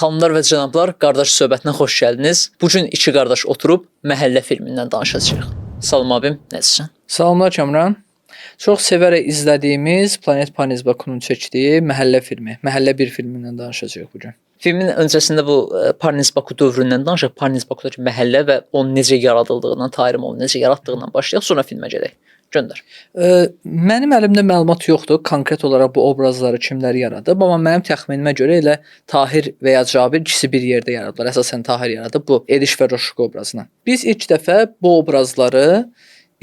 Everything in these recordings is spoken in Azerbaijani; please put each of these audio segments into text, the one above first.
Xanımlar və cənablar, qardaş söhbətinə xoş gəldiniz. Bu gün iki qardaş oturub Məhəllə filmindən danışacağıq. Salam abim, necəsən? Salamlar Kamran. Çox sevərək izlədiyimiz Planet Parnis Bakunun çəkdiyi Məhəllə filmi, Məhəllə 1 filmindən danışacağıq bu gün. Filmin öncəsində bu Parnis Baku dövründən danışaq. Parnis Bakudakı məhəllə və onun necə yaradıldığından, Tahir onun necə yaratdığından başlayaq, sonra filmə gedək. Göndər. Mənim əlimdə məlumat yoxdur konkret olaraq bu obrazları kimlər yaradıb, amma mənim təxminimə görə elə Tahir və ya Cabir ikisi bir yerdə yaradıblar. Əsasən Tahir yaradıb bu Eliş və Roşka obrazını. Biz ilk dəfə bu obrazları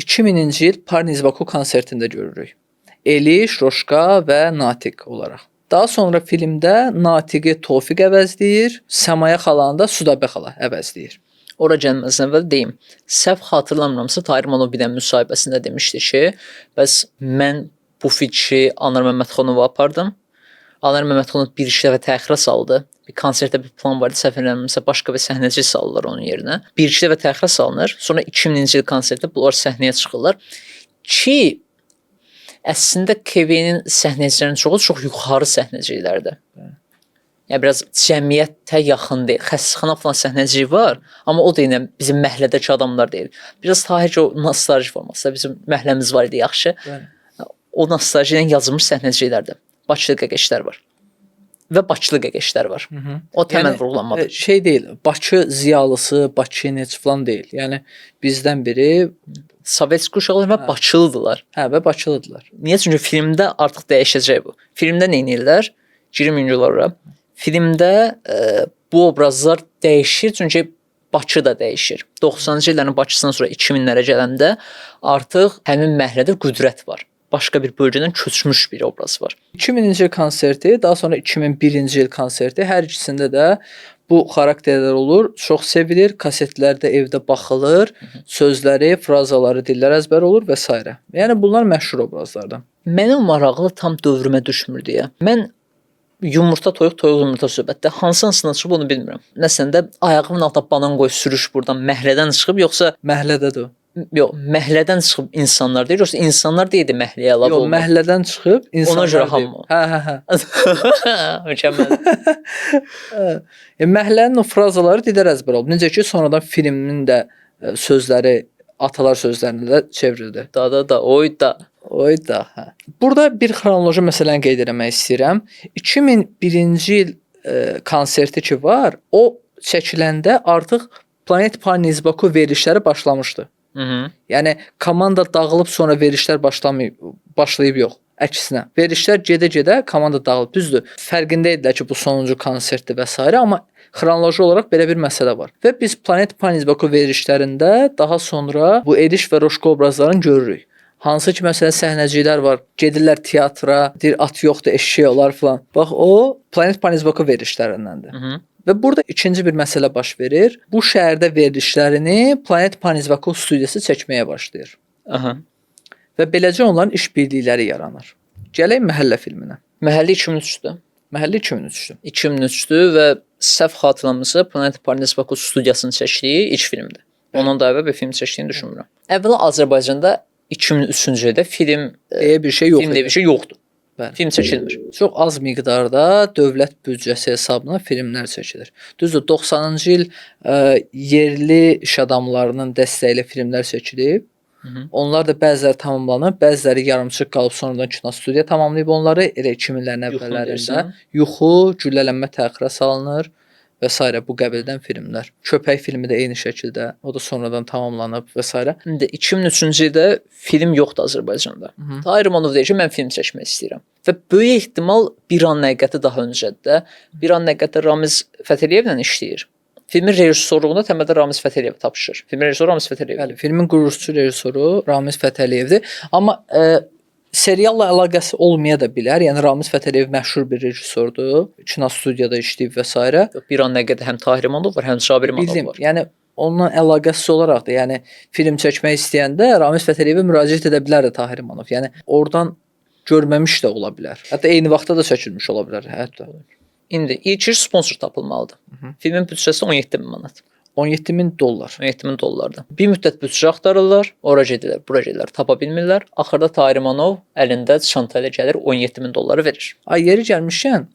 2000-ci il Parnis Baku konsertində görürük. Eliş, Roşka və Natiq olaraq. Daha sonra filmdə Natiqi Tofiq əvəzləyir, Səmaya xalanı da Sudabə xala əvəzləyir. Ora gəlməzdən əvvəl deyim. Səhv xatırlamıramsa Tahir İmanov bir dənə müsahibəsində demişdi ki, bəs mən bu fikri Anar Məmmədxanova apardım. Anar Məmmədxanov bir iki dəfə təxirə saldı. Bir konsertdə bir plan var idi, səhv eləmirəmsə başqa bir səhnəci saldılar onun yerinə. Bir iki dəfə təxirə salınır. Sonra 2000-ci il konsertdə bunlar səhnəyə çıxırlar ki, əslində KV-nin səhnəcilərinin çoxu çox yuxarı səhnəciklərdir. Yəni biraz cəmiyyətə yaxın deyil. Xəstəxana falan səhnəciyi var, amma o da yenə bizim məhəllədəki adamlar deyil. Biraz Tahir ki, o nostalji formasında bizim məhəlləmiz var idi yaxşı. Bəli. O nostalji ilə yazılmış səhnəciklərdir. Bakılı qəqəşlər var. Və Bakılı qəqəşlər var. Hı -hı. O təməl Yəni, vurğulanmadır. Şey deyil, Bakı ziyalısı, Bakınec falan deyil. Yəni bizdən biri, Sovet uşaqlar və Bakılıdırlar. hə, və Bakılıdırlar. Niyə? Çünki filmdə artıq dəyişəcək bu. Filmdə nə edirlər? Girim yüngül ora. Filmdə bu obrazlar dəyişir, çünki Bakı da dəyişir. 90-cı illərin Bakısından sonra 2000-lərə gələndə artıq həmin məhəllədə qüdrət var. Başqa bir bölgədən köçmüş bir obraz var. 2000-ci il konserti, daha sonra 2001-ci il konserti, hər ikisində də bu xarakterlər olur, çox sevilir, kasetlərdə evdə baxılır, sözləri, frazaları, dillər əzbər olur və s. Yəni bunlar məşhur obrazlardan. Mənim maraqlı tam dövrümə düşmür deyə. Mən yumurta toyuq, toyuq yumurta söhbətdə hansından çıxıb onu bilmirəm. Məsələn də ayağımın altına banan qoy sürüş burdan məhəllədən çıxıb yoxsa Məhəllədədir o. Yox, məhəllədən çıxıb insanlar deyir, yoxsa insanlar deyildi məhəlləyə əlavə Yox, olunur. məhəllədən çıxıb insanlar Ona görə deyib. hamı. Hə, hə, hə. Mükəmməl. Məhəllənin o frazaları dillər əzbər olub. Necə ki, sonradan filmin də sözləri atalar sözlərinə də çevrildi. Da da da, oy da. Oy da, hə. Burada bir xronoloji məsələni qeyd eləmək istəyirəm. 2001-ci il konserti ki var, o çəkiləndə artıq Planet Parnis Baku verilişləri başlamışdı. Hı -hı. Yəni komanda dağılıb sonra verilişlər başlayıb yox. Əksinə, verilişlər gedə-gedə komanda dağılıb. Düzdür, fərqində idilər ki, bu sonuncu konsertdir və s. amma xronoloji olaraq belə bir məsələ var. Və biz Planet Parnis Baku verilişlərində daha sonra bu Eliş və Roşka obrazlarını görürük. Hansı ki, məsələn, səhnəciklər var, gedirlər teatra, deyir at yoxdur, eşşək olar filan. Bax o Planet Parnis Baku verilişlərindəndir. Hı -hı. Və burada ikinci bir məsələ baş verir. Bu şəhərdə verilişlərini Planet Parnis Baku studiyası çəkməyə başlayır. Aha. Və beləcə onların işbirlikləri yaranır. Gələk Məhəllə filminə. Məhəllə 2003-dür. Məhəllə 2003-dür. 2003-dür və səhv xatırlamırsa Planet Parnis Baku studiyasının çəkdiyi ilk filmdir. Ondan da əvvəl bir film çəkdiyini düşünmürəm. Əvvəla Azərbaycanda 2003-cü ildə film Deyə bir şey yox. film deyə bir şey yoxdur. Bəli. Film çəkilmir. Çox az miqdarda dövlət büdcəsi hesabına filmlər çəkilir. Düzdür, 90-cı il yerli iş adamlarının dəstəyi ilə filmlər çəkilib. Hı -hı. Onlar da bəziləri tamamlanıb, bəziləri yarımçıq qalıb sonradan kino studiya tamamlayıb onları elə 2000-lərin Yuxunu əvvəllərində. deyirsən? Yuxu, Güllələnmə təxirə salınır və s. bu qəbildən filmlər. Köpək filmi də eyni şəkildə, o da sonradan tamamlanıb və s. İndi 2003-cü ildə film yoxdur Azərbaycanda. Tahir İmanov deyir ki, mən film çəkmək istəyirəm. Və böyük ehtimal bir an həqiqəti daha öncədir də. Bir an həqiqətdə Ramiz Fətəliyevlə işləyir. Filmin rejissorluğunu təməldə Ramiz Fətəliyev tapşırır. Filmin rejissoru Ramiz Fətəliyev. Bəli, filmin quruluşçu rejissoru Ramiz Fətəliyevdir. Amma serialla əlaqəsi olmaya da bilər. Yəni Ramiz Fətəliyev məşhur bir rejissordur. Kino studiyada işləyib və s. Yox, bir an həqiqətdə həm Tahir İmanov var, həm Cabir İmanov Bildim. var. Yəni onunla əlaqəsiz olaraq da, yəni film çəkmək istəyəndə Ramiz Fətəliyevə müraciət edə bilərdi Tahir İmanov. Yəni oradan görməmiş də ola bilər. Hətta eyni vaxtda da çəkilmiş ola bilər, hətta. İndi ilk iş sponsor tapılmalıdır. Filmin büdcəsi 17 min manat. 17 min dollar. 17 min dollardır. Bir müddət büdcə axtarırlar, ora gedirlər, bura gedirlər, tapa bilmirlər. Axırda Tahir İmanov əlində çanta ilə gəlir, 17 min dolları verir. Ay yeri gəlmişkən,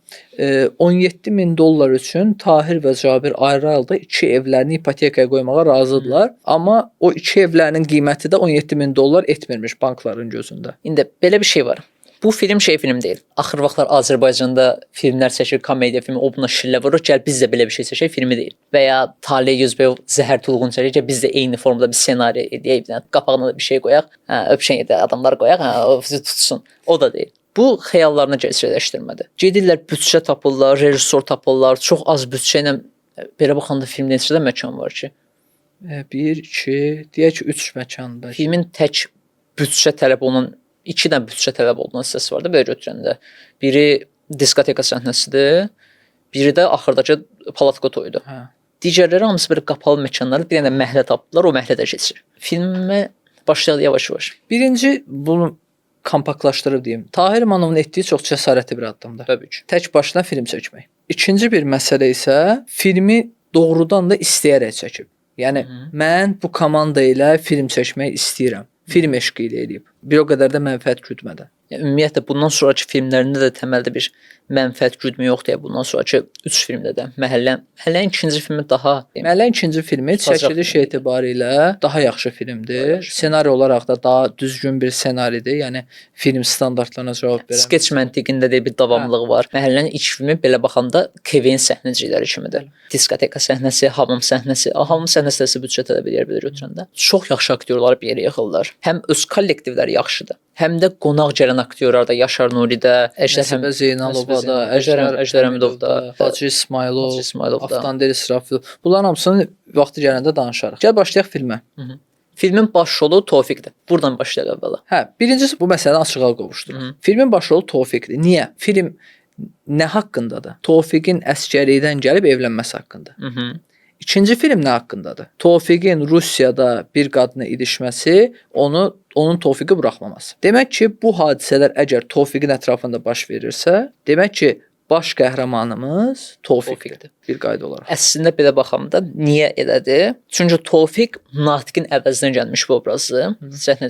17 min dollar üçün Tahir və Cabir ayrı-ayrılıqda iki evlərini ipotekaya qoymağa razıdırlar. Amma o iki evlərinin qiyməti də 17 min dollar etmirmiş bankların gözündə. İndi belə bir şey var. Bu film şey film deyil. Axır vaxtlar Azərbaycanda filmlər çəkir, komediya filmi, o buna şillə vurur, gəl biz də belə bir şey çəkək filmi deyil. Və ya Taleh Yüzbəyev Zəhər Tulğun çəkir, gəl biz də eyni formada bir ssenari eləyək, bir dənə qapağına da bir şey qoyaq, hə, öpüşən yerdə adamlar qoyaq, hə, o bizi tutsun. O da deyil. Bu xəyallarını gerçəkləşdirmədi. Gedirlər büdcə tapırlar, rejissor tapırlar, çox az büdcə ilə belə baxanda filmdə neçə də məkan var ki? 1, 2, deyək ki, 3 məkan bəlkə. Filmin tək büdcə tələb olunan, 2 dənə büdcə tələb olunan hissəsi var da belə götürəndə. Biri diskoteka səhnəsidir, biri də axırdakı palatka toyudur. Hə. Digərləri hamısı belə qapalı məkanlarda bir dənə məhəllə tapdılar, o məhəllədə keçir. Filmə başlayaq yavaş-yavaş. Birinci bunu kompaktlaşdırıb deyim. Tahir İmanovun etdiyi çox cəsarətli bir addımdır. Təbii ki. Tək başına film çəkmək. İkinci bir məsələ isə filmi doğrudan da istəyərək çəkib. Yəni mən bu komanda ilə film çəkmək istəyirəm. Film eşqi ilə eləyib. Bir o qədər də mənfəət güdmədən. Yəni, ümumiyyətlə bundan sonrakı filmlərində də təməldə bir mənfəət güdmü yoxdur. Yəni, bundan sonrakı 3 filmdə də Məhəllənin ikinci filmi daha Məhəllənin ikinci filmi Tutacaq çəkiliş filmi. etibarilə daha yaxşı filmdir. Daha yaxşı. Ssenari olaraq da daha düzgün bir ssenaridir. Yəni film standartlarına cavab verən. skeç məntiqində də bir davamlılıq var. Məhəllənin ilk filmi belə baxanda KVN səhnəcikləri kimidir. Diskoteka səhnəsi, hamam səhnəsi, hamam səhnəsi də büdcə tələb edir belə götürəndə. Çox yaxşı aktyorlar bir yerə yığırlar. Həm öz kollektivləri yaxşıdır, həm də qonaq gələn aktyorlar da Yaşar Nuridə, Əjdər Nəsibə Zeynalova da, Əjdər Həmidov da, Hacı İsmayılov, Hacı İsmayılov da. Avtandil İsrafilov. Bunların hamısını vaxtı gələndə danışarıq. Gəl başlayaq filmə. Filmin baş rolu Tofiqdir. Buradan başlayaq əvvəla. Hə, birincisi bu məsələni açığa qovuşduruq. Filmin baş rolu Tofiqdir. Niyə? Film nə haqqındadır? Tofiqin əsgərlikdən gəlib evlənməsi haqqında. İkinci film nə haqqındadır? Tofiqin Rusiyada bir qadını idişməsi, onun Tofiqi buraxmaması. Demək ki, bu hadisələr əgər Tofiqin ətrafında baş verirsə, demək ki, baş qəhrəmanımız Tofiqdir. Tofiqdir. Bir qayda olaraq. Əslində belə baxanda niyə elədir? Çünki Tofiq Natiqin əvəzinə gəlmiş bu obrazı səhnə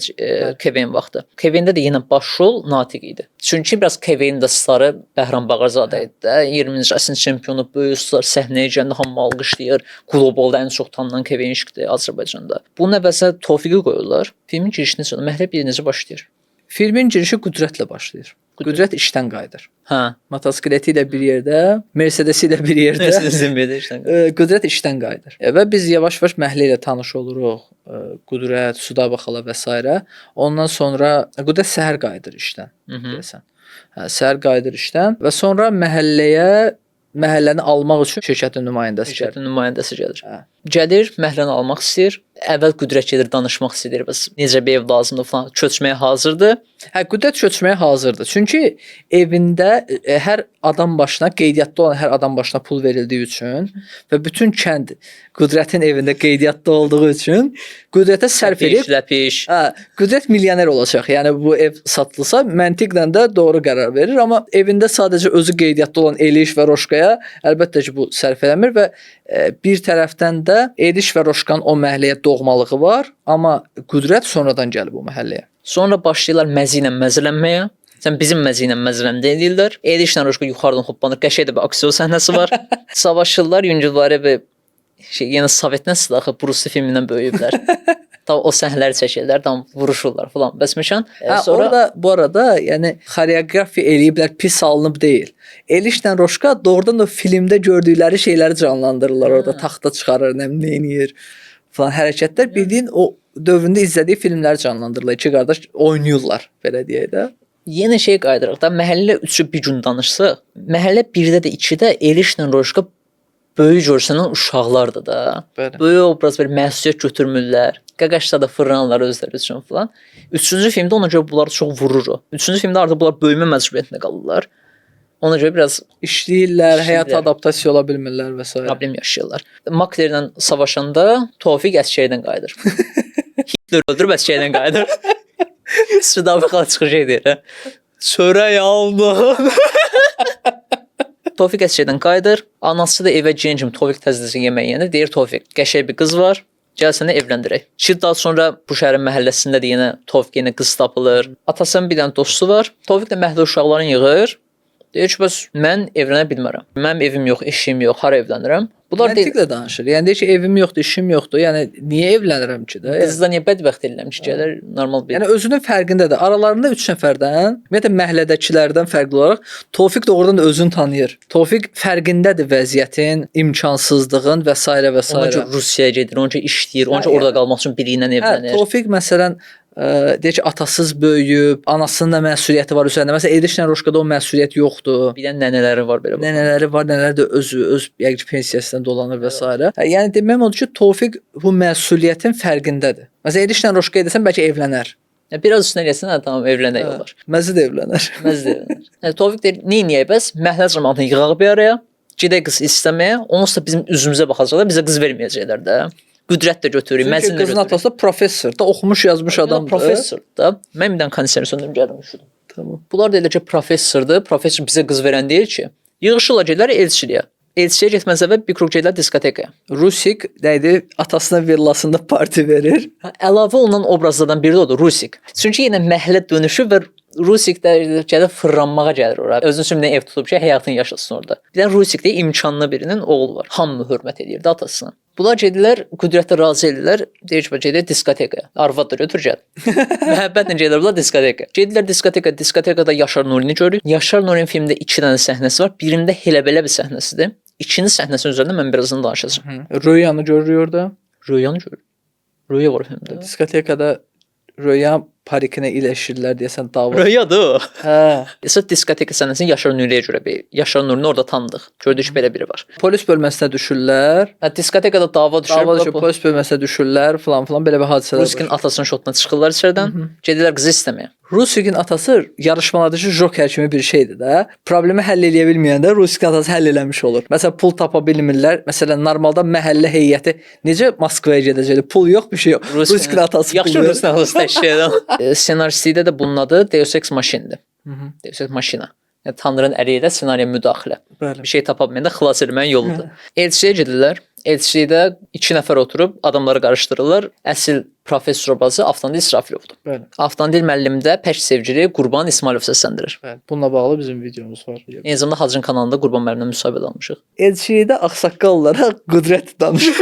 KVN vaxtı. KVN-də də yenə baş rol Natiq idi. Çünki biraz KVN-də də starı Bəhram Bağırzadə idi də. 20-ci əsrin çempionu, böyük star səhnəyə gələndə hamı alqışlayır. Qlobalda ən çox tanınan KVN çıxdı Azərbaycanda. Bunun əvəzinə Tofiqi qoyurlar. Filmin girişi necə? Məhəllə bir necə başlayır? Filmin girişi Qüdrətlə başlayır. Qüdrət işdən qayıdır. Hə. Motosikleti ilə bir yerdə, Mercedesi ilə bir yerdə. Mercedesin bir də işdən. Qüdrət işdən qayıdır. Və biz yavaş-yavaş məhəllə ilə tanış oluruq. Qüdrət, Sudabə xala və s. Ondan sonra Qüdrət səhər qayıdır işdən, deyəsən. Hə, səhər qayıdır işdən və sonra məhəlləni almaq üçün şirkətin nümayəndəsi gəlir. Şirkətin nümayəndəsi gəlir. Hə. Gəlir, məhəlləni almaq istəyir. Əvvəl Qüdrət gedir, danışmaq istəyir. Bəs necə bir ev lazımdır falan, köçməyə hazırdır. Hə, Qüdrət köçməyə hazırdır. Çünki evində hər adam başına, qeydiyyatda olan hər adam başına pul verildiyi üçün və bütün kənd Qüdrətin evində qeydiyyatda olduğu üçün Qüdrətə sərf edib Ləpiş. Hə, Qüdrət milyoner olacaq. Yəni bu ev satılsa məntiqlə də doğru qərar verir, amma evində sadəcə özü qeydiyyatda olan Eliş və Roşkaya əlbəttə ki, bu sərf eləmir və bir tərəfdən də Eliş və Roşkanın o məhəlləyə doğmalığı var, amma Qüdrət sonradan gəlib o məhəlləyə. Sonra başlayırlar məzi ilə məzələnməyə. Sən bizim məzi ilə məzələndə eləyirlər. Elişlə Roşka yuxarıdan hoppanır. Qəşəng də bir aksiyon səhnəsi var. Savaşırlar, yüngülvari bir şey, yenə Sovet nəsli axı Bruce Lee filmindən böyüyüblər. Tam o səhnələri çəkirlər, tam vuruşurlar falan. Bəs Mişan, Hə, sonra orada bu arada, yəni xoreoqrafiya eləyiblər, pis alınıb deyil. Elişlə Roşka doğrudan da filmdə gördükləri şeyləri canlandırırlar. Orada taxta çıxarır, nə eləyir falan hərəkətlər bildiyin o dövründə izlədiyi filmləri canlandırırlar. İki qardaş oynayırlar, belə deyək də. Yenə şey qayıdırıq da, məhəllə 3-ü bir gün danışsaq, məhəllə 1-də də 2-də Elişlə Roşka böyük görsənən uşaqlardır da. Bəli. Böyük obraz bir məsuliyyət götürmürlər. Qaqaşlar da fırlanırlar özləri üçün falan. Üçüncü filmdə ona görə bunlar çox vurur. Üçüncü filmdə artıq bunlar böyümə məcburiyyətində qalırlar. Ona görə biraz İşləyirlər, həyata İşləyirlər. adaptasiya ola bilmirlər və s. problem yaşayırlar. Maklerlə savaşanda Tofiq əsgərdən qayıdır. Hitler öldürüb əsgərdən qayıdır. Südabə xala çıxır şey deyir. Hə? Çörək aldı. Tofiq əsgərdən qayıdır. Anası da evə girən kimi Tofiq təzəcə yemək yeyəndə deyir Tofiq, qəşəng bir qız var. Gəl səni evləndirək. Ki daha sonra bu şəhərin məhəlləsində də yenə Tofiq yenə qız tapılır. Atasının bir dənə dostu var. Tofiq də məhəllə uşaqlarını yığır. Deyir ki, bəs mən evlənə bilmərəm. Mənim evim yox, eşiyim yox, hara evlənirəm? Bunlar deyir, Məntiqlə danışır. Yəni deyir ki, evim yoxdur, işim yoxdur. Yəni niyə evlənirəm ki də? Yəni, qızla niyə bədbəxt eləyirəm ki, gələr normal bir. yəni özünün fərqindədir. Aralarında 3 nəfərdən, ümumiyyətlə məhəllədəkilərdən fərqli olaraq Tofiq doğrudan da özünü tanıyır. Tofiq fərqindədir vəziyyətin, imkansızlığın və s. və s. Ona görə Rusiyaya gedir, ona görə işləyir, ona Hə, görə orada qalmaq üçün biri ilə Hə, evlənir. Tofiq məsələn deyir ki, atasız böyüyüb, anasının da məsuliyyəti var üzərində. Məsələn, Elişlə Roşkada o məsuliyyət yoxdur. Bir dənə nənələri var belə. Nənələri var, nənələri də özü öz yəqin ki, pensiyasından dolanır və s. Hə, yəni demək odur ki, Tofiq bu məsuliyyətin fərqindədir. Məsələn, Elişlə Roşka desən bəlkə evlənər. Yəni, biraz üstünə gəlsən, hə, tamam evlənək olar. Məzə də evlənər. Məzə də evlənər. Yəni, Tofiq deyir, neyniyək bəs? Məhəllə camaatını yığaq bir araya. Gedək qız istəməyə. Onsuz da bizim üzümüzə baxacaqlar, bizə qız verməyəcəklər də. Qüdrət də götürürük, Çünki məzin də qızın götürürük. atası da professordur, oxumuş, yazmış adamdır. Professor da. Mən bir dənə kondisioner söndürüm gəldim üşüdüm. Tamam. Bunlar da eləcə professordur. Professor bizə qız verən deyir ki, yığışırlar gedlər elçiliyə. Elçiliyə getməz əvvəl bir kruq gedlər diskotekaya. Rusik nə idi? Atasına villasında parti verir. Hə, əlavə olunan obrazlardan biri də odur, Rusik. Çünki yenə məhəllə dönüşü və Rusik də gəlib fırlanmağa gəlir ora. Özünün üçün bir dənə ev tutub ki, həyatını yaşasın orada. Bir dənə Rusik deyə imkanlı birinin oğlu var. Hamı hörmət eləyirdi atasını. Bunlar gedirlər, qüdrətə razı edirlər. Deyir ki, gedir diskotekaya. Arvad da götür gəl. Məhəbbətlə gedirlər bunlar diskotekaya. Gedirlər diskotekaya, diskotekada Yaşar Nurini görürük. Yaşar Nurinin filmdə 2 dənə səhnəsi var. Birində elə belə bir səhnəsidir. İkinci səhnəsinin üzərində mən birazdan danışacağam. Röyanı görürük orada. Röyanı görürük. Röya var filmdə. Diskotekada Röya parikinə iləşirlər deyəsən dava. Röyadır o. Hə. Esas diskoteka səhnəsini Yaşar Nuriyə görə bir Yaşar Nurini orada tanıdıq. Gördük ki, belə biri var. Polis bölməsinə düşürlər. Hə, diskotekada dava düşür. Dava düşür, polis bölməsinə düşürlər, filan filan belə bir hadisələr. Rusikin atasının şotuna çıxırlar içəridən. Gedirlər qızı istəməyə. Rusikin atası yarışmalardakı Joker kimi bir şeydir də. Problemi həll eləyə bilməyəndə Rusikin atası həll eləmiş olur. Məsələn, pul tapa bilmirlər. Məsələn, normalda məhəllə heyəti necə Moskvaya gedəcəkdi? Pul yox, bir şey yox. Rusikin atası Yaxşı pul verir. Rusikin atası təşkil edən. Ssenaristlikdə də bunun adı Deus Ex Machina-dir. Deus Ex Machina. Yəni Tanrının əli ilə ssenariyə müdaxilə. Bəli. Bir şey tapa bilməyəndə xilas etməyin yoludur. Elçiliyə gedirlər. Elçilikdə 2 nəfər oturub adamları qarışdırırlar. Əsl professor obrazı Avtandil İsrafilovdur. Bəli. Avtandil müəllim də pək sevgili Qurban İsmailov səsləndirir. Bəli. Bununla bağlı bizim videomuz var. Eyni zamanda Hacın kanalında Qurban müəllimlə müsahibə də almışıq. Elçilikdə ağsaqqallara qüdrət danışır.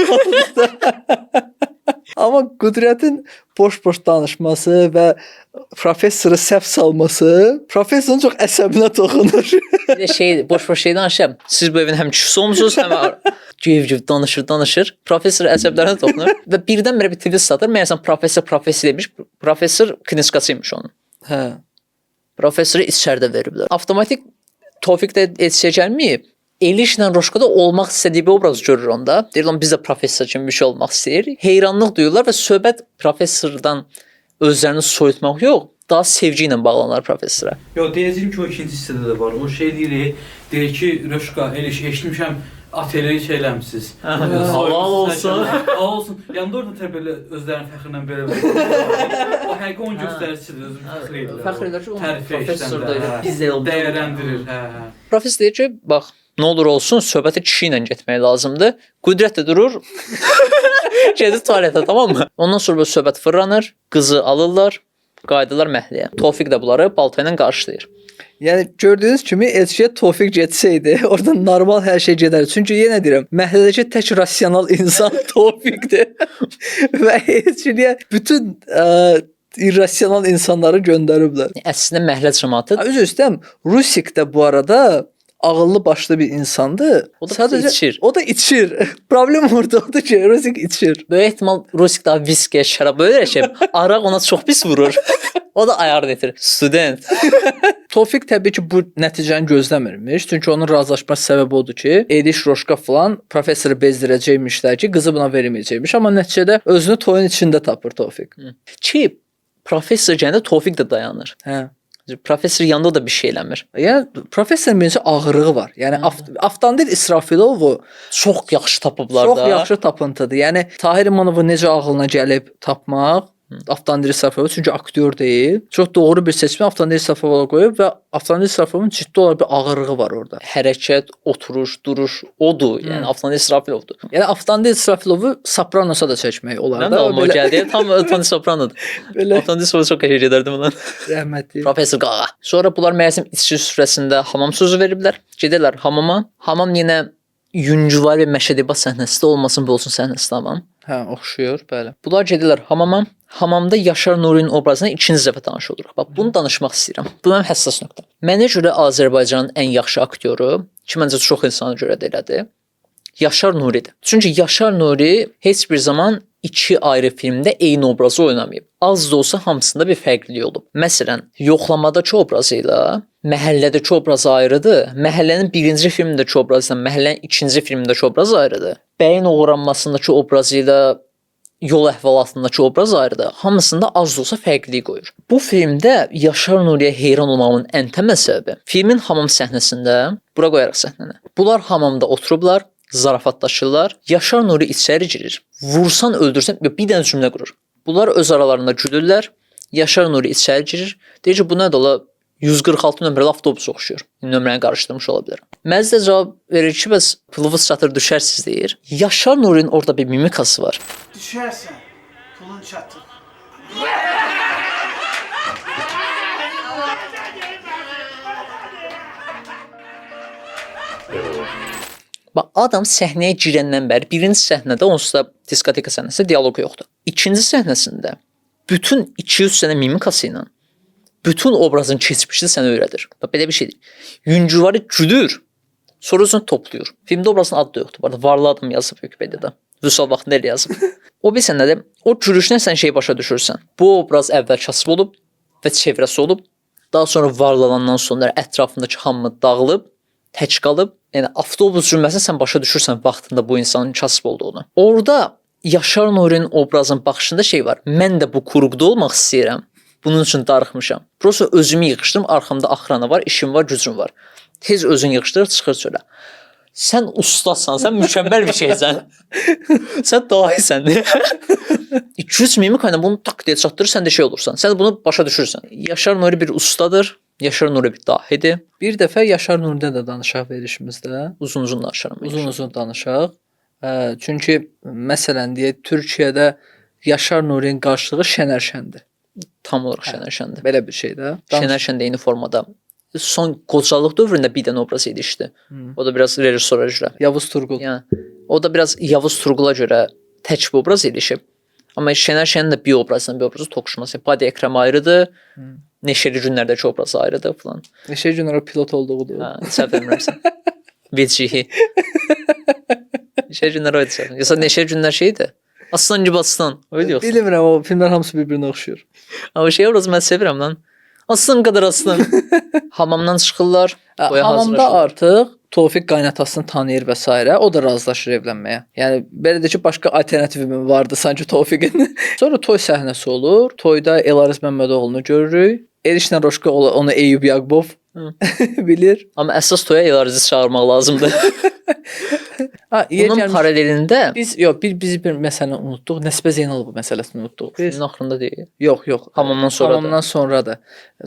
Amma qüdrətin boş-boş danışması və professoru səhv salması professorun çox əsəbinə toxunur. Bir də şey, boş-boş şey danışıram. Siz bu evin həm kişisi olmusunuz, həm gev-gev danışır. Professor əsəblərinə toxunur və birdən-birə bir twist satır. Məyərsəm professor professor demiş, professor kniskasıymış onun. Hə. Professoru içəridə veriblər. Avtomatik Tofiq də elçiyə gəlməyib. Elişlə Roşkada olmaq istədiyi bir obraz görür onda. Deyir lan biz də professor kimi bir şey olmaq istəyirik. Heyranlıq duyurlar və söhbət professordan özlərini soyutmaq yox, daha sevgi ilə bağlanır professora. Yox, deyəcəyim ki, o ikinci hissədə də var. O şey deyir, deyir ki, Röşka, Eliş, eşitmişəm ateli şey eləmisiniz. Halal olsun. Halal olsun. Yanında orada tə belə özlərinin fəxrlə belə belə. O həqiqi onun göstəricisidir, özünü fəxr edirlər. Fəxr edirlər ki, onun Tərifə professor da işləndə, hə. biz də elə Dəyərləndirir, hə, hə. Professor deyir ki, bax, nə olur olsun, söhbətə kişi ilə getmək lazımdır. Qüdrət də durur. Gedir tualetə, tamam mı? Ondan sonra bu söhbət fırlanır, qızı alırlar, qayıdırlar məhəlləyə. Tofiq də bunları balta ilə qarşılayır. Yəni gördüyünüz kimi elçiyə Tofiq getsəydi, orada normal hər şey gedər. Çünki yenə deyirəm, məhəllədəki tək rasional insan Tofiqdir. Və elçiliyə bütün irrasional insanları göndəriblər. Əslində məhəllə cəmaatı Ha, üzr istəyirəm, Rusik də bu arada ağıllı başlı bir insandır. O da içir. O da içir. Problem orada odur ki, Rusik içir. Böyük ehtimal Rusik daha viskiyə, şərab öyrəşib. Şey, araq ona çox pis vurur. O da ayarını itirir. Student. Tofiq təbii ki, bu nəticəni gözləmirmiş. Çünki onun razılaşma səbəbi odur ki, Eliş Roşka filan professoru bezdirəcəkmişlər ki, qızı buna verməyəcəkmiş. Amma nəticədə özünü toyun içində tapır Tofiq. Ki professor gələndə Tofiq də dayanır. Hə. Professor yanında da bir şey eləmir. Yəni professorun birinci ağırlığı var. Yəni Avtandil İsrafilovu Çox yaxşı tapıblar çox da. yaxşı tapıntıdır. Yəni Tahir İmanovu necə ağlına gəlib tapmaq? Avtandil İsrafilov çünki aktyor deyil. Çox doğru bir seçim Avtandil İsrafilova qoyub və Avtandil İsrafilovun ciddi olaraq bir ağırlığı var orada. Hərəkət, oturuş, duruş odur. Yəni Avtandil İsrafilovdur. Yəni Avtandil İsrafilovu Sopranosa da çəkmək olar Mənim də da. ağlıma Belə, gəldi. Tam Tony Sopranodur. belə Avtandil İsrafilovu çox qəşəng edərdim ona. rəhmətli. Professor Qağa. Sonra bunlar mərəsim içki süfrəsində hamam sözü veriblər. Gedirlər hamama. Hamam yenə Yüngüvar və Məşədiba səhnəsi də olmasın, bu olsun səhnəsi də hamam. Hə, oxşuyur, bəli. Bunlar gedirlər hamama. Hamamda Yaşar Nurinin obrazına ikinci dəfə tanış oluruq. Bax, bunu danışmaq istəyirəm. Bu mənim həssas nöqtəm. Mənə görə Azərbaycanın ən yaxşı aktyoru, ki məncə çox insana görə də elədir, Yaşar Nuridir. Çünki Yaşar Nuri heç bir zaman iki ayrı filmdə eyni obrazı oynamayıb. Az da olsa hamısında bir fərqlilik olub. Məsələn, Yoxlamadakı obrazı ilə Məhəllədəki obrazı ayrıdır. Məhəllənin birinci filmindəki obrazı ilə Məhəllənin ikinci filmindəki obraz ayrıdır. Bəyin oğranmasındakı obrazı ilə yol əhvalatındakı obraz ayrıdır. Hamısında az da olsa fərqlilik qoyur. Bu filmdə Yaşar Nuriyə heyran olmamın ən təməl səbəbi filmin hamam səhnəsində, bura qoyarıq səhnəni. Bunlar hamamda oturublar, zarafatlaşırlar. Yaşar Nuri içəri girir. Vursan öldürsən bir dənə cümlə qurur. Bunlar öz aralarında gülürlər. Yaşar Nuri içəri girir. Deyir ki, bu nədir ola 146 nömrəli avtobus oxşuyur. Nömrəni qarışdırmış ola bilər. Məzdə cavab verir ki, bəs pulunuz çatır düşərsiz deyir. Yaşar Nurinin orada bir mimikası var. Düşərsən, pulun çatır. Bax, adam səhnəyə girəndən bəri birinci səhnədə onsuz da diskoteka səhnəsi dialoq yoxdur. İkinci səhnəsində bütün 200 sənə mimikası ilə bütün obrazın keçmişini sənə öyrədir. Bax, belə bir şeydir. Yüngüvarı gülür, sonra özünü toplayır. Filmdə obrazın adı da yoxdur. Bu arada varlı adam yazıb Wikipediada. Vüsal vaxtında elə yazıb. O bilsən nədir? O gülüşdən sən şeyi başa düşürsən. Bu obraz əvvəl kasıb olub və çevrəsi olub. Daha sonra varlanandan sonra ətrafındakı hamı dağılıb, tək qalıb. Yəni avtobus cümləsini sən başa düşürsən vaxtında bu insanın kasıb olduğunu. Orada Yaşar Nurinin obrazının baxışında şey var. Mən də bu kurqda olmaq istəyirəm. Bunun üçün darıxmışam. Prosta özümü yığışdırım, arxamda axrana var, işim var, gücüm var. Tez özünü yığışdırır, çıxır çölə. Sən ustasan, sən mükəmməl bir şeysən. Sən dahisən. 2-3 mimika ilə bunu tak deyə çatdırır, sən də şey olursan. Sən də bunu başa düşürsən. Yaşar Nuri bir ustadır. Yaşar Nuri bir dahidir. Bir dəfə Yaşar Nuridən də danışaq verilişimizdə. Uzun-uzun danışaram. Uzun-uzun danışaq. Çünki məsələn deyək Türkiyədə Yaşar Nurinin qarşılığı Şənər Şəndir. Tam olaraq Şənər Şəndir. Belə bir şey də. Şənər Şən də eyni formada. Son qocalıq dövründə bir dənə obraz yetişdi. O da biraz rejissora görə. Yavuz Turqul. Yəni o da biraz Yavuz Turqula görə tək bir obraz yetişib. Amma Şənər Şənin də bir obrazla bir obrazı toqquşması. Badi Ekrem ayrıdır. Neşeli günlərdəki obrazı ayrıdır falan. Neşeli günlər o pilot olduğudur. Hə, səhv eləmirəmsə. Vecihi. Neşeli günlər o idi səhv. Yoxsa Neşeli günlər şeydi. Aslan gibi aslan. O idi yoxsa? Bilmirəm, o filmlər hamısı bir-birinə oxşuyur. Amma şey obrazı mən sevirəm lan. Aslan qədər aslan. Hamamdan çıxırlar. Toya Hamamda hazırlaşırlar. artıq Tofiq qaynatasını tanıyır və s. O da razılaşır evlənməyə. Yəni belə də ki, başqa alternativi mi vardı sanki Tofiqin? Sonra toy səhnəsi olur. Toyda Elariz Məmmədoğlunu görürük. Elişlə Roşka onu Eyyub Yaqubov bilir. Amma əsas toya Elarizi çağırmaq lazımdır. Ha, yer Bunun gəlmiş. paralelində Biz yox, bir biz bir məsələni unutduq. Nəsibə Zeynalova məsələsini unutduq. Biz filmin axırında deyil. yox, yox. Hamamdan sonra da. Hamamdan sonradır.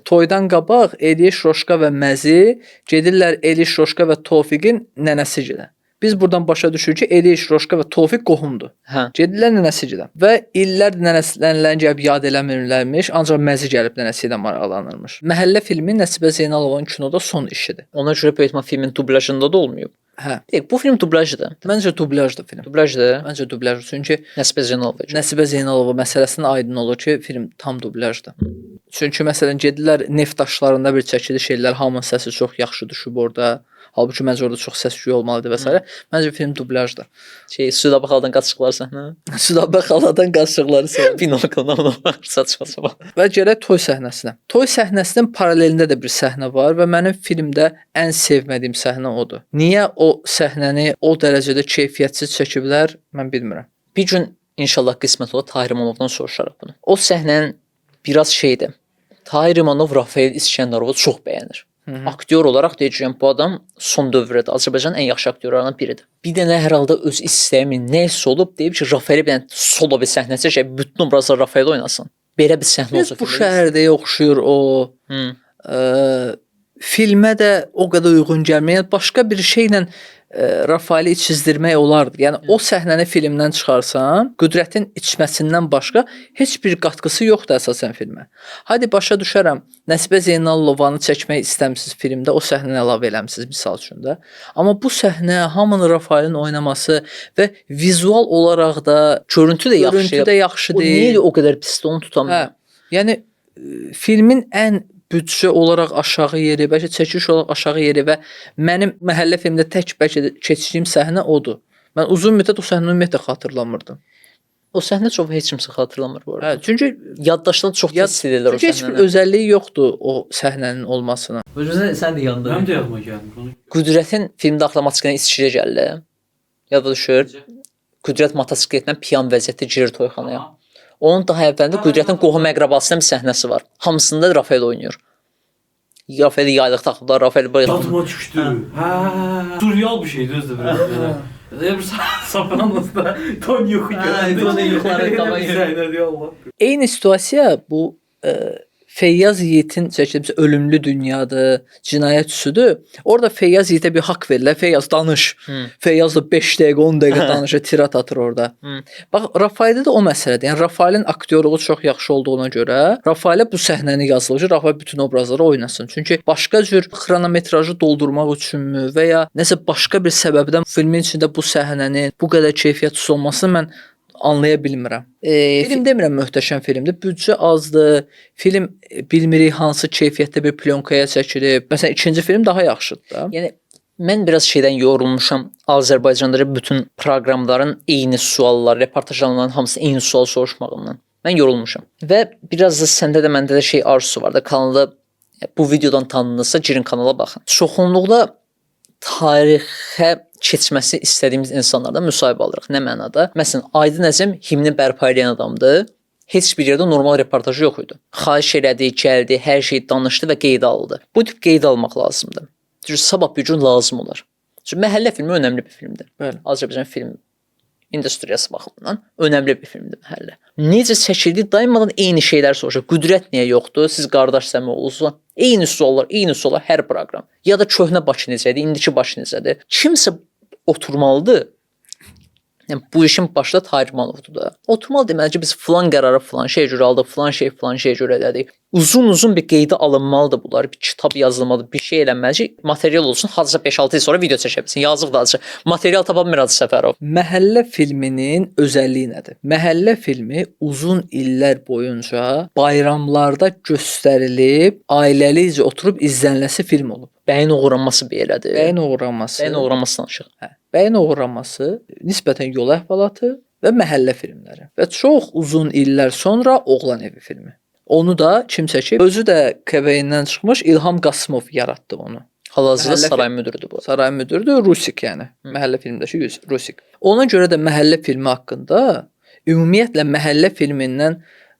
Toydan qabaq Eliş, Roşka və Məzi gedirlər Eliş, Roşka və Tofiqin nənəsi gilə. Biz buradan başa düşürük ki, Eliş, Roşka və Tofiq qohumdur. Hə. Gedirlər nənəsi gilə və illərdir nənələrini gəlib yad eləmirlərmiş, ancaq Məzi gəlib nənəsi ilə maraqlanırmış. Məhəllə filmi Nəsibə Zeynalovanın kinoda son işidir. Ona görə böyük ehtimal filmin dublyajında da olmayıb. Hə. Bir dəqiqə, bu film dublyajdır. Məncə dublyajdır film. Dublyajdır. Məncə dublyajdır. Çünki Nəsibə Zeynalova üçün. Nəsibə Zeynalova məsələsinin aydın olur ki, film tam dublyajdır. Çünki məsələn gedirlər neft daşlarında bir çəkiliş ellər, hamının səsi çox yaxşı düşüb orada. Halbuki məncə orada çox səs küyü olmalıdır və s. Məncə film dublyajdır. Şey, Südabə xaladan qaçıqlar səhnə. Südabə xaladan qaçıqları sevir. Binokldan ona var, saçma sapan. Və gələk toy səhnəsinə. Toy səhnəsinin paralelində də bir səhnə var və mənim filmdə ən sevmədiyim səhnə odur. Niyə o səhnəni o dərəcədə keyfiyyətsiz çəkiblər, mən bilmirəm. Bir gün inşallah qismət olar Tahir İmamovdan soruşarıq bunu. O səhnənin biraz şeydir. Tahir İmanov Rafael İskəndərovu çox bəyənir. Aktyor olaraq deyəcəyəm, bu adam son dövrdə Azərbaycanın ən yaxşı aktyorlarından biridir. Bir dənə hər halda öz istəyimi nə isə olub, deyib ki, Rafaeli bir dənə solo bir səhnə çəkək, bütün obrazlar Rafael oynasın. Belə bir səhnə Biz olsa bu filmdə. şəhərdəyə oxşuyur o. Filmə də o qədər uyğun gəlmir. Yəni başqa bir şeylə Rafaeli içizdirmək olardı. Yəni o səhnəni filmdən çıxarsan, Qüdrətin içməsindən başqa heç bir qatqısı yoxdur əsasən filmə. Hadi başa düşərəm, Nəsibə Zeynalovanı çəkmək istəmisiniz filmdə, o səhnəni əlavə eləmisiniz misal üçün də. Amma bu səhnə, hamının Rafaelin oynaması və vizual olaraq da Görüntü də yaxşı. Görüntü də yaxşı O deyil. niyə o qədər pisdir, onu tutamıram. Hə. Yəni filmin ən büdcə olaraq aşağı yeri, bəlkə çəkiliş olaraq aşağı yeri və mənim Məhəllə filmində tək bəlkə də keçdiyim səhnə odur. Mən uzun müddət o səhnəni ümumiyyətlə xatırlamırdım. O səhnə çox heç kimsə xatırlamır bu arada. Hə, çünki Yaddaşdan çox tez silirlər o çünki heç bir səhnəni. özəlliyi yoxdur o səhnənin olmasına. Özünə sən də yandın. Mənim də yadıma gəlmir. Onu Qüdrətin filmdə axlamaçı içkiyə gəlir. Yada düşür. Qüdrət motosikletlə piyan vəziyyətdə girir toyxanaya. Onun daha əvvəlində Qüdrətin qohum əqrabasının bir səhnəsi var. Hamısında Rafael oynayır. Rafael yaylıq taxıblar, Rafael bayılır. Yadıma düşdü. Hə. Surreal bir şeydi özü də biraz belə. Elə bir Sopranosda Tony Yoxu görəndə. Tony Yoxları Elə bir səhnədir Allah. Eyni situasiya bu Feyyaz Yiğitin çəkdiyi Ölümlü Dünyadır, Cinayət Üsüdür. Orada Feyyaz Yiğitə bir haqq verirlər. Feyyaz danış. Feyyaz da 5 dəqiqə, 10 dəqiqə danışır, tirat atır orada. Bax, Rafaeldə də o məsələdir. Yəni Rafaelin aktyorluğu çox yaxşı olduğuna görə Rafaelə bu səhnəni yazılır ki, Rafael bütün obrazları oynasın. Çünki başqa cür xronometrajı doldurmaq üçünmü və ya nəsə başqa bir səbəbdən filmin içində bu səhnənin bu qədər keyfiyyətsiz olmasını mən anlaya bilmirəm. Film demirəm möhtəşəm filmdir. Büdcə azdır. Film bilmirik hansı keyfiyyətdə bir plyonkaya çəkilib. Məsələn, ikinci film daha yaxşıdır da. Yəni mən biraz şeydən yorulmuşam. Azərbaycanda bütün proqramların eyni suallar, reportajların hamısı eyni sual soruşmağından. Mən yorulmuşam. Və biraz da səndə də məndə də şey arzusu var da, kanalda bu videodan tanınırsa girin kanala baxın. Çoxunluqda tarixə keçməsi istədiyimiz insanlardan müsahibə alırıq. Nə mənada? Məsələn, Aydın Əzim himni bərpa edən adamdır. Heç bir yerdə normal reportajı yox idi. Xahiş elədi, gəldi, hər şeyi danışdı və qeydə aldı. Bu tip qeydə almaq lazımdır. Çünki sabah bir gün lazım olar. Çünki Məhəllə filmi önəmli bir filmdir. Bəli. Azərbaycan film industriyası baxımından önəmli bir filmdir Məhəllə. Necə çəkildi? Dayanmadan eyni şeylər soruşur. Qüdrət niyə yoxdur? Siz qardaş səmi olursunuz. Eyni suallar, eyni suallar hər proqram. Ya da köhnə Bakı necə idi, indiki Bakı necədir? Kimsə oturmalıdır. Yəni bu işin başında Tahir İmanovdur da. Oturmalı deməli ki, biz filan qərarı filan şeyə görə aldıq, filan şey filan şeyə görə elədik. Uzun-uzun bir qeydə alınmalıdır bunlar, bir kitab yazılmalıdır, bir şey eləməli ki, material olsun, hardasa 5-6 il sonra video çəkə bilsin. Yazıq da acı. Material tapa bilmir Hacı Səfərov. Məhəllə filminin özəlliyi nədir? Məhəllə filmi uzun illər boyunca bayramlarda göstərilib, ailəlicə oturub izlənləsi film olub. Bəyin oğranması bir elədir. Bəyin oğranması. Bəyin oğranması danışıq. Hə, bəyin oğranması, nisbətən yol əhvalatı və məhəllə filmləri. Və çox uzun illər sonra Oğlan Evi filmi. Onu da kim çəkib? Özü də KVN-dən çıxmış İlham Qasımov yaratdı onu. Hal-hazırda Məhəllə saray müdiridir bu. Saray müdiridir, Rusik yəni. Məhəllə filmindəki Rusik. Ona görə də məhəllə filmi haqqında ümumiyyətlə məhəllə filmindən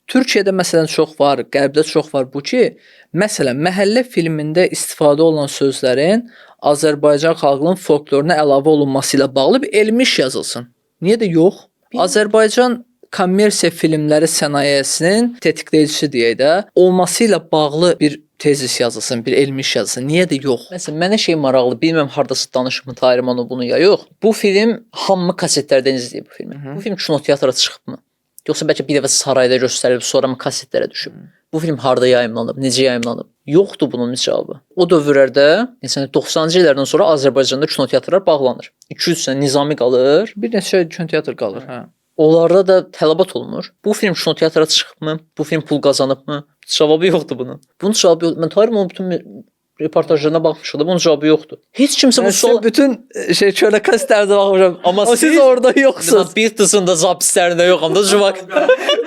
Türkiyədə məsələn çox var, Qərbdə çox var bu ki, məsələn məhəllə filmində istifadə olunan sözlərin Azərbaycan xalqının folkloruna əlavə olunması ilə bağlı bir elmi iş yazılsın. Niyə də yox? Azərbaycan kommersiya filmləri sənayesinin tetikləyicisi deyək də, olması ilə bağlı bir tezis yazılsın, bir elmi iş yazılsın. Niyə də yox? Məsələn, mənə şey maraqlı, bilmirəm hardasa danışıbmı Tahir İmanov bunu ya yox. Bu film hamı kasetlərdən izləyib bu filmi. Bu film kinoteatra çıxıbmı? Yoxsa bəlkə bir dəfə sarayda göstərilib, sonra mı kasetlərə düşüb? Bu film harda yayımlanıb, necə yayımlanıb? Yoxdur bunun cavabı. O dövrlərdə, məsələn 90-cı illərdən sonra Azərbaycanda kinoteatrlar bağlanır. 2-3 sənə Nizami qalır. Bir neçə kinoteatr qalır, hə. Onlarda da tələbat olmur. Bu film kinoteatra çıxıbmı? Bu film pul qazanıbmı? Cavabı yoxdur bunun. Bunun cavabı yoxdur. Mən Tahir İmanovun bütün reportajlarına baxmışam da bunun cavabı yoxdur. Heç kimsə bu sual bütün şey çölə kasetlərdə baxmışam. Amma siz orada yoxsunuz. Beatles'ın da zapislərində yoxam da cuvak.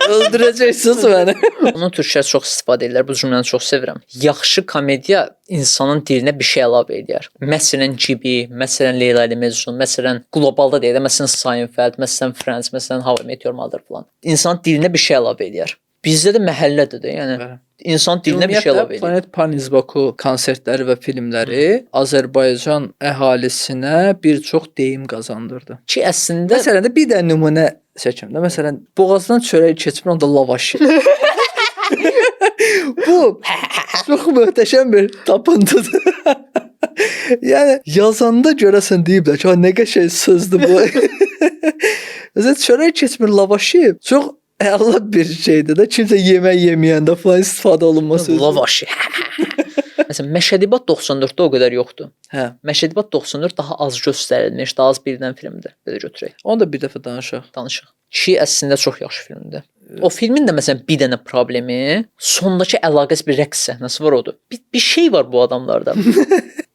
Öldürəcəksiniz məni. Bunu türklər çox istifadə edirlər. Bu cümləni çox sevirəm. Yaxşı komediya insanın dilinə bir şey əlavə eləyər. Məsələn Gibi, məsələn Leyla ilə Mecnun, məsələn qlobalda deyək də, məsələn Seinfeld, məsələn Friends, məsələn How I Met Your Mother falan. İnsanın dilinə bir şey əlavə eləyər. Bizdə də məhəllədir də, yəni Bəli. insan dilinə bir şey Ümumiyyətlə, əlavə edir. Planet Parnis Baku konsertləri və filmləri Azərbaycan əhalisinə bir çox deyim qazandırdı. Ki əslində Məsələn də bir dənə nümunə çəkim də. Məsələn, boğazdan çörək keçmir, onda lavaş. yeyir. Bu çox möhtəşəm bir tapıntıdır. Yəni yazanda görəsən deyiblər ki, "Ha, nə qəşəng sözdür bu." Məsələn, çörək keçmir lavaş yeyib. Çox əla bir şeydir də. Kimsə yemək yeməyəndə falan istifadə olunması sözü. lavaş. Məsələn, Məşədibat 94-də o qədər yoxdur. Hə. Məşədibat 94 daha az göstərilmiş, daha az bilinən filmdir. Belə götürək, Onu da bir dəfə danışaq. danışıq. Ki əslində çox yaxşı filmdir. O filmin də məsələn bir dənə problemi sondakı əlaqəsiz bir rəqs səhnəsi var odur. Bir şey var bu adamlarda.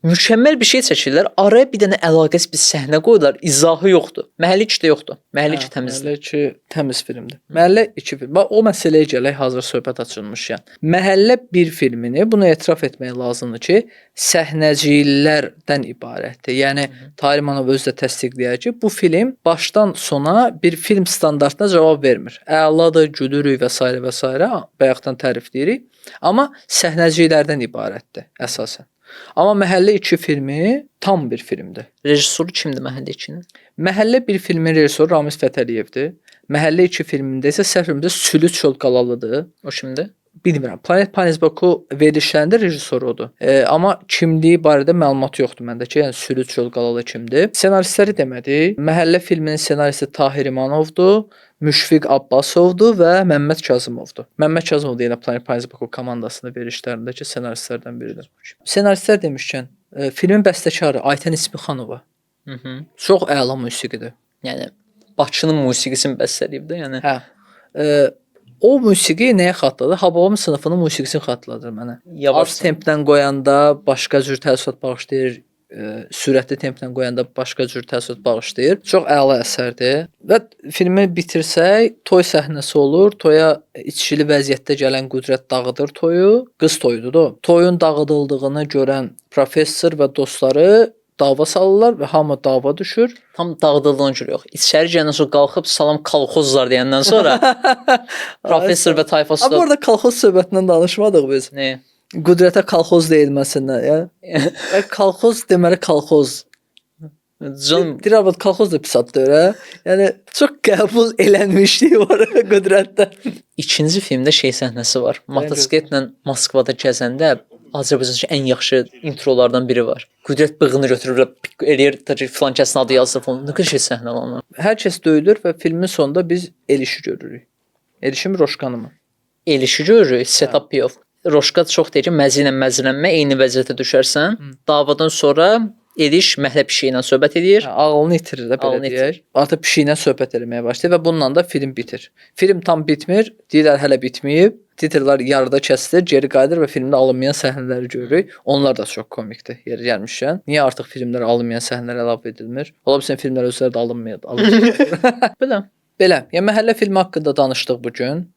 Mükəmməl bir şey çəkirlər, araya bir dənə əlaqəsiz bir səhnə qoyurlar, izahı yoxdur. Məhəllə 2-də yoxdur. Məhəllə 2 təmizdir. Məhəllə 2 təmiz filmdir. Məhəllə 2 film. Bax o məsələyə gələk hazır söhbət açılmış yəni. Məhəllə 1 filmini bunu etiraf etmək lazımdır ki, səhnəciklərdən ibarətdir. Yəni Tahir İmanov özü də təsdiqləyər ki, bu film başdan sona bir film standartına cavab vermir. Əladır, gülürük və s. və s. bayaqdan tərifləyirik. Amma səhnəciklərdən ibarətdir əsasən. Amma Məhəllə 2 filmi tam bir filmdir. Rejissoru kimdir Məhəllə 2-nin? Məhəllə 1 filmin rejissoru Ramiz Fətəliyevdir. Məhəllə 2 filmində isə səhv etmirəmsə Sülü Çolqalalıdır. O kimdir? Bilmirəm. Planet Panis Baku verilişlərində rejissoru odur. Amma kimliyi barədə məlumat yoxdur məndə ki, yəni Sülü Çolqalalı kimdir. Ssenaristləri demədik. Məhəllə filminin ssenaristi Tahir İmanovdur, Müşfiq Abbasovdur və Məmməd Kazımovdur. Məmməd Kazımov da yenə Planet Panis Baku komandasında verilişlərindəki ssenaristlərdən biridir. Ssenaristlər demişkən, filmin bəstəkarı Aytən İsmixanova. Hı -hı. Çox əla musiqidir. Yəni Bakının musiqisini bəstələyib də, yəni. Hə. O musiqi nəyə xatırladır? Hababam sınıfının musiqisini xatırladır mənə. Yavaş Az templə qoyanda başqa cür təəssürat bağışlayır, sürətli templə qoyanda başqa cür təəssürat bağışlayır. Çox əla əsərdir. Və filmi bitirsək, toy səhnəsi olur. Toya içkili vəziyyətdə gələn Qüdrət dağıdır toyu. Qız toyudur da o. Toyun dağıdıldığını görən professor və dostları dava salırlar və hamı dava düşür. Tam dağıdıldığını görə yox. İçəri girəndən sonra qalxıb salam kolxozlar deyəndən sonra professor və tayfası Amma da orada kolxoz söhbətindən danışmadıq biz. nə? Qüdrətə kolxoz deyilməsindən, ya. Və kolxoz deməli kolxoz. Can Deyir arvad kolxoz da pis addır, hə? Yəni çox qəbul elənmişlik var Qüdrətdə. İkinci filmdə şey səhnəsi var. Motosikletlə Moskvada gəzəndə Azərbaycandakı ən yaxşı introlardan biri var. Qüdrət bığını götürür, eləyir, ta ki filan kəsin adı yazılır falan. Nə qədər şey səhnə lan. Hər kəs döyülür və filmin sonunda biz Elişi görürük. Elişi mi, Roşkanı mı? Elişi görürük, setup payoff. Roşka çox deyir ki, məzi ilə məzilənmə, eyni vəziyyətə düşərsən. Davadan sonra Eliş məhəllə pişiyi ilə söhbət eləyir. Hə, ağlını itirir də belə Ağlını deyək. Artıq pişiklə söhbət eləməyə başlayır və bununla da film bitir. Film tam bitmir, deyirlər hələ bitməyib. Titrlər yarıda kəsilir, geri qayıdır və filmdə alınmayan səhnələri görürük. Onlar da çox komikdir yeri gəlmişkən. Niyə artıq filmlərə alınmayan səhnələr əlavə edilmir? Ola bilsin filmlər özləri də alınmayır. Alınmır. Belə. Belə, yəni məhəllə filmi haqqında danışdıq bu gün.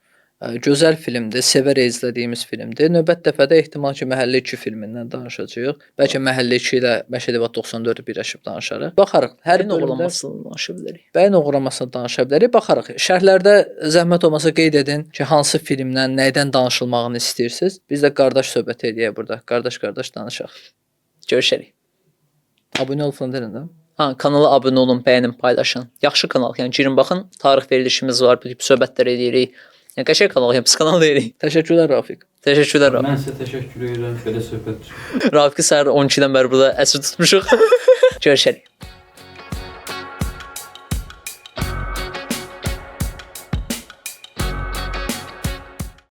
Gözəl filmdir, sevərək izlədiyimiz filmdir. Növbət dəfədə ehtimal ki, Məhəllə 2 filmindən danışacağıq. Bəlkə Məhəllə 2 ilə Məşədi 94-ü birləşib danışarıq. Baxarıq. Hər Hər bölümdə oğurlamasını danışa bilərik. bəyin oğurlamasını danışa bilərik. Baxarıq. Şərhlərdə zəhmət olmasa qeyd edin ki, hansı filmdən, nədən danışılmağını istəyirsiniz. Biz də qardaş söhbəti eləyək burada. Qardaş-qardaş danışaq. Görüşərik. Abunə ol falan deyin də. Ha, kanala abunə olun, bəyənin, paylaşın. Yaxşı kanal. Yəni girin baxın, tarix verilişimiz var, bu tip söhbətlər eləyirik. Yəni qəşəng kanal, yəni pis kanal deyilik. Təşəkkürlər Rafiq. Təşəkkürlər Rafiq. Mən sizə təşəkkür edirəm belə söhbət üçün. Rafiqi səhər 12-dən bəri burada əsir tutmuşuq. Görüşərik.